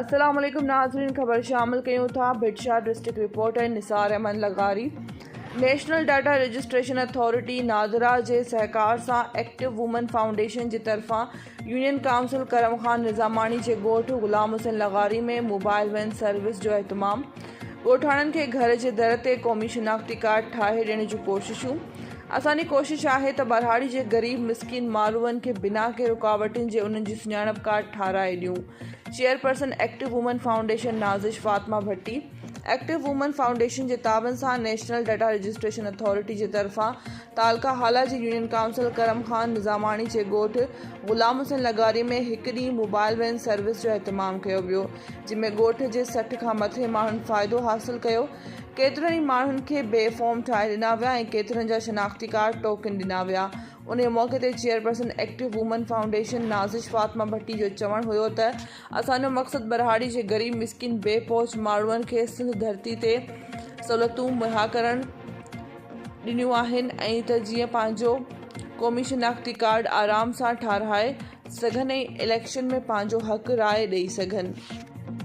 السلام عليڪم ناظرين خبر شامل ڪيون ٿا ڀٽشاهه ڊسٽرڪٽ رپورٽر نثار احمد لغاري national data registration authority NADRA جي سهڪار سان ايڪٽو وومن فائونڊيشن جي طرفان يونين ڪائونسل ڪرم خان نظاماڻي جي ڳوٺ غلام حسين لغاري ۾ موبائل وين سروس جو اهتمام ڳوٺاڻن کي گهر جي در تي قومي شناختي ڪارڊ ٺاهي ڏيڻ جون ڪوششون اسان جي ڪوشش آهي ته ٻهراڙي جي غريب مسڪين ماروئن کي بنا ڪنهن رڪاوٽن جي انهن جي سڃاڻپ ڪارڊ ٺاهرائي ڏيون. Chairperson active women foundation Nazish Fatima Bhatti active women foundation جي تعاون سان نيشنل ڊيٽا رجسٽريشن اٿارٽي جي طرفان تعلقه هالا جي يونين ڪائونسل ڪرم خان نظاماڻي جي ڳوٺ غلام حسين لغاري ۾ هڪ ڏينهن موبائل وين سروس جو اهتمام ڪيو ويو جنهن ۾ ڳوٺ جي 60 کان مٿي ماڻهن فائدو حاصل ڪيو ڪيترن ئي ماڻهن کي بي فارم ٺاهي ڏنا ويا ۽ ڪيترن جا شناختي ڪارڊ ٽوڪن ڏنا ويا انهيء موقعي تي chairperson active women foundation Nazish Fatima Bhatti جو چوڻ هيو ته اسان جو مقصد ٻهراڙي جي غريب مسڪين بي پهچ ماڻهن کي سنڌ ڌرتي تي سهولتون مهيا ڪرڻ ڏنيون آهن ۽ ته جيئن پنهنجو قومي شناختي ڪارڊ آرام سان ٺاهرائي سگهن ۽ اليڪشن ۾ پنهنجو حق راء ڏئي سگهن.